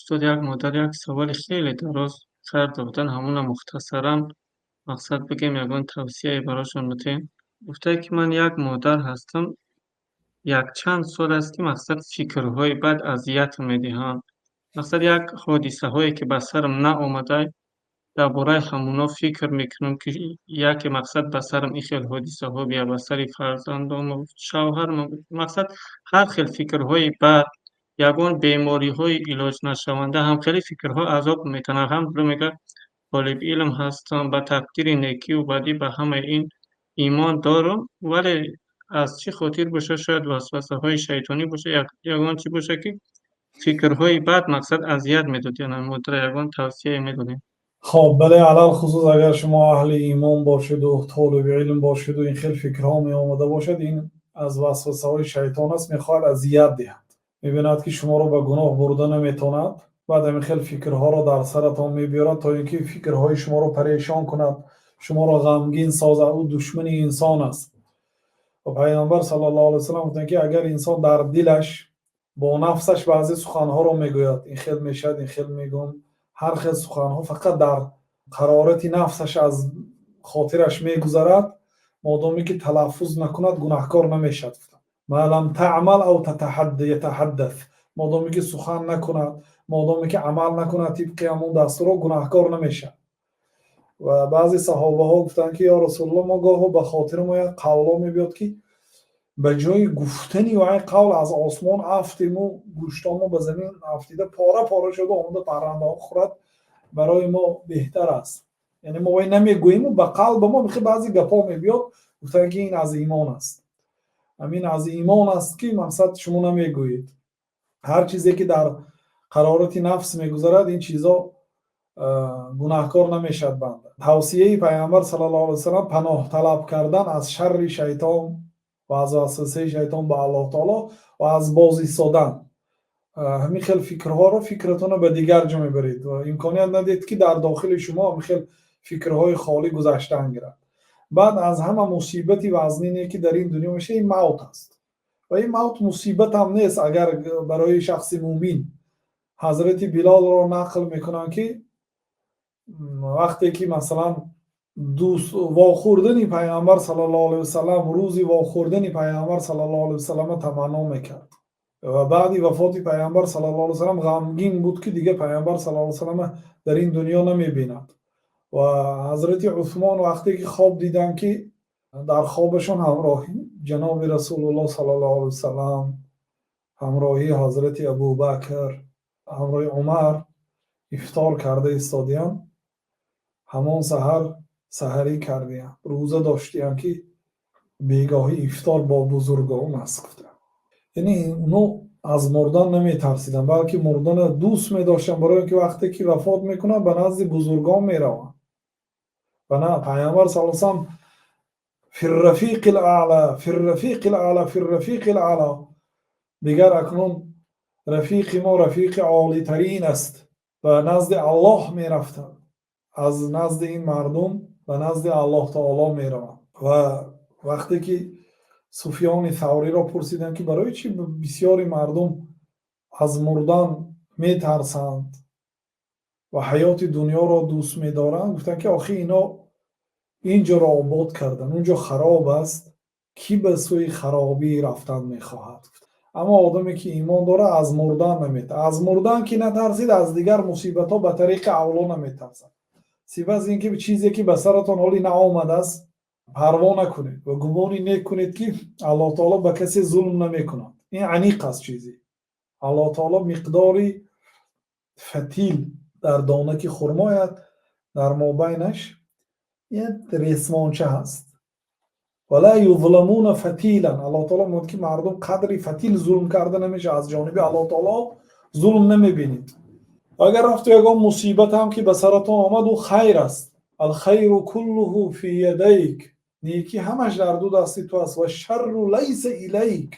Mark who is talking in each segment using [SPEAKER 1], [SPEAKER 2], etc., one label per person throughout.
[SPEAKER 1] Устод, як модар як саволи хеле дароз карда буданд, ҳамуна мухтасаран мақсад бигем, ягон тавсияе барошон бидиҳем. Гуфтае, ки ман як модар ҳастам, якчанд сол аст, ки мақсад фикрҳои бад азият медиҳанд. Мақсад, як ҳодисаҳое, ки ба сарам наомада, дар бораи ҳамуно фикр мекунам, ки яке мақсад ба сарам ин хел ҳодисаҳо бия, ба сари фарзандому шавҳарам. Мақсад, ҳар хел фикрҳои бад, ягон бемориҳои илоҷнашаванда, ҳам хеле фикрҳо азоб метавонанд. Алҳамдулилла, мегӯяд, толиби илм ҳастам, ба тақдири некиву бадӣ, ба ҳамаи ин имон дорам, вале аз чӣ хотир бошад, шояд васвасаҳои шайтонӣ бошад, ягон чӣ бошад, ки фикрҳои бад мақсад азият медод. Яъне мудра ягон тавсияе медодем.
[SPEAKER 2] Хоб, бале, алалхусус агар шумо аҳли имон бошеду толиби илм бошеду ин хел фикрҳо меомада бошад, ин аз васвасаҳои шайтон аст, мехоҳад азият диҳад. Мебинад, ки шуморо ба гуноҳ бурда наметавонад, баъд ҳамин хел фикрҳоро дар саратон мебиёрад, то ин ки фикрҳои шуморо парешон кунад, шуморо ғамгин созад. Ӯ душмани инсон аст. Ва Пайғамбар саллаллоҳу алайҳи васаллам гуфтанд, ки агар инсон дар дилаш бо нафсаш баъзе суханҳоро мегӯяд, ин хел мешавад, ин хел мегӯм, ҳар хел суханҳо фақат дар қарорати нафсаш аз хотираш мегузарад, модоме ки талаффуз накунад, гунаҳкор намешавад. Ма лам таъмал ав ятаҳаддас, модоме ки сухан накунад, модоме ки амал накунад тибқи ҳамон дастурҳо, гунаҳкор намешавад. Ва баъзе саҳобаҳо гуфтанд, ки ё Расулуллоҳ, мо гоҳо ба хотири мо як қавло мебиёд, ки ба ҷои гуфтани вай қавл аз осмон афтиму гӯштомо ба замин афтида пора пора шуда омада паррандаҳо хӯрад, барои мо беҳтар аст. Яъне мо вай намегӯему ба қалби мо баъзе гапҳо мебиёд. Гуфтанд, ки ин аз имон аст, ҳамин аз имон аст, ки мақсад шумо намегӯед. Ҳар чизе ки дар қарорати нафс мегузарад, ин чизо гунаҳкор намешавад банда. Тавсияи Пайғамбар саллаллоҳу алайҳи васаллам: паноҳ талаб кардан аз шарри шайтон ва аз васвасаи шайтон ба Аллоҳ таоло ва аз боз истодан. Ҳамин хел фикрҳоро, фикратонро ба дигар ҷо мебаред ва имконият надиҳед, ки дар дохили шумо ҳамин хел фикрҳои холӣ гузаштан гирад. Баъд аз ҳама мусибати вазнине, ки дар ин дунё мешавад, ин мавт аст. Ва ин мавт мусибатам нест, агар барои шахси мӯмин. Ҳазрати Билолро нақл мекунанд, ки вақте ки масалан дӯст вохӯрдани Пайғамбар саллаллоҳу алайҳи васаллам, рӯзи вохӯрдани Пайғамбар саллаллоҳу алайҳи васаллама таманно мекард ва баъди вафоти Пайғамбар саллаллоҳу алайҳи васаллам ғамгин буд, ки дигар Пайғамбар саллаллоҳу алайҳи васаллама дар ин дунё намебинад. Ва ҳазрати Усмон вақте ки хоб диданд, ки дар хобашон ҳамроҳи ҷаноби Расулуллоҳ саллаллоҳу алайҳи васаллам, ҳамроҳи ҳазрати Абубакр, ҳамроҳи Умар ифтор карда истодиянд, ҳамон саҳар саҳарӣ кардиянд, рӯза доштиянд, ки бегоҳӣ ифтор бо бузургон аст, гуфтанд. Яъне оно аз мурдан наметарсиданд, балки мурданро дӯст медоштанд, барои он ки вақте ки вафот мекунанд, ба назди бузургон мераванд. Ва на Пайғамбар саллаллоҳу алайҳи васаллам фи рафиқи аъла, фи рафиқи аъла, фи рафиқи аъла. Дигар акнун рафиқи мо рафиқи олитарин аст. Ба назди Аллоҳ мерафтанд, аз назди ин мардум ба назди Аллоҳ таоло мераванд. Ва вақте ки Суфёни Савриро пурсиданд, ки барои чӣ бисёри мардум аз мурдан метарсанд ва ҳаёти дунёро дӯст медоранд, гуфтанд, ки охи, ино ин ҷоро обод карданд, он ҷо хароб аст, кӣ ба сӯи харобӣ рафтан мехоҳад? Аммо одаме, ки имон дорад, аз мурдан наметарсад. Аз мурдан ки натарсид, аз дигар мусибатҳо ба тариқи авло наметарсад. Сипас ин ки чизе ки ба саратон ҳоле наомадааст, парво накунед ва гумони нек кунед, ки Аллоҳ таоло ба касе зулм намекунад. Ин аниқ аст чизе. Аллоҳ таоло миқдори фатил дар донаки хурмояд, дар мобайнаш як ресмонча ҳаст. Ва ла юзламуна фатилан. Аллоҳ таоло мегӯяд, ки мардум қадри фатил зулм карда намешавад, аз ҷониби Аллоҳ таоло зулм намебинед. Агар рафту ягон мусибат ҳам ки ба саратон омад, ӯ хайр аст. Алхайру куллуҳу фи ядайк, некӣ ҳамаш дар ду дасти ту аст. Ва шарру лайса илайк,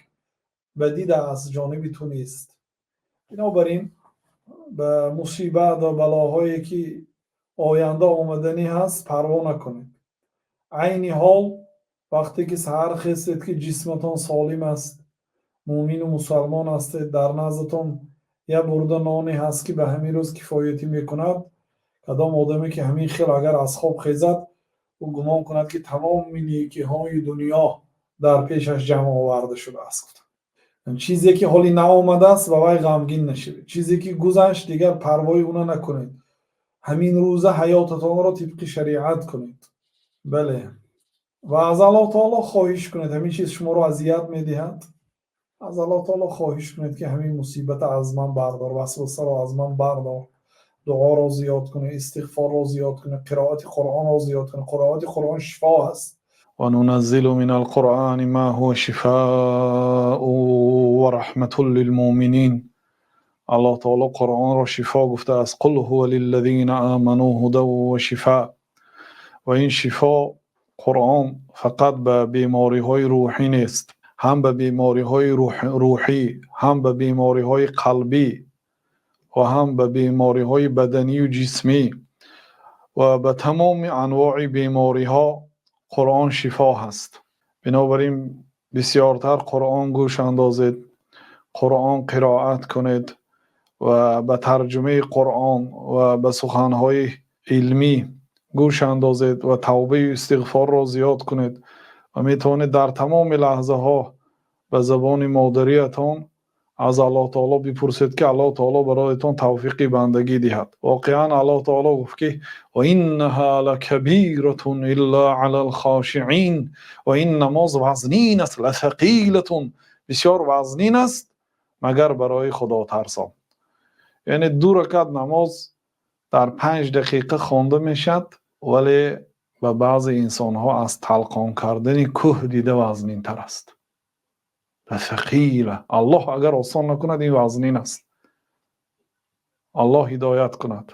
[SPEAKER 2] бадӣ аз ҷониби ту нест. Бинобар ин ба мусибат ва балоҳое, ки оянда омаданӣ ҳаст, парво накунед. Айни ҳол вақте ки саҳар хестед, ки ҷисматон солим аст, мӯмину мусалмон ҳастед, дар наздатон Як бурда ноне ҳаст, ки ба ҳамин рӯз кифоятӣ мекунад. Кадом одаме ки ҳамин хел агар аз хоб хезад, ӯ гумон кунад, ки тамоми некиҳои дунё дар пешаш ҷамъ оварда шудааст. Чизе ки ҳоло наомадааст, ба вай ғамгин нашавед. Чизе ки гузашт, дигар парвои ӯро накунед. Ҳамин рӯза ҳаётатонро тибқи шариат кунед. Бале, ва аз Аллоҳи таъоло хоҳиш кунед. Ҳамин чиз шуморо озор медиҳад, аз Аллоҳи таъоло хоҳиш кунед, ки ҳамин мусибатро аз ман бардор, васвасаро аз ман бардор. Дуоро зиёд кунед, истиғфорро зиёд кунед, қироати Қуръонро зиёд кунед. Қироати Қуръон шифо аст. وننزل من القرآن ما هو شفاء ورحمة للمؤمنين. Аллоҳ таъоло Қуръонро шифо гуфтааст: قل هو للذين آمنوا هدى وشفاء. Ва ин шифо, Қуръон, фақат ба бемориҳои рӯҳӣ нест, ҳам ба бемориҳои рӯҳӣ, ҳам ба бемориҳои қалбӣ ва ҳам ба бемориҳои баданию ҷисмӣ ва ба тамоми анвои бемориҳо Қуръон шифо ҳаст. Бинобар ин бисёртар Қуръон гӯш андозед, Қуръон қироат кунед ва ба тарҷумаи Қуръон ва ба суханҳои илмӣ гӯш андозед ва тавбаю истиғфорро зиёд кунед ва метавонед дар тамоми лаҳзаҳо ба забони модариятон аз Аллоҳ таъоло бипурсед, ки Аллоҳ таъоло бароятон тавфиқи бандагӣ диҳад. Воқеан, Аллоҳ таъоло гуфт, ки وإنها لكبيرة إلا على الخاشعين. Ва ин намоз вазнин аст, لثقيلة, бисёр вазнин аст, магар барои худотарсон. Яъне ду ракат намоз дар 5 дақиқа хонда мешавад, вале ба баъзе инсонҳо аз талқон кардани кӯҳ дида вазнинтар аст. لثقيلة. Аллоҳ агар осон накунад, ин вазнин аст. Аллоҳ ҳидоят кунад.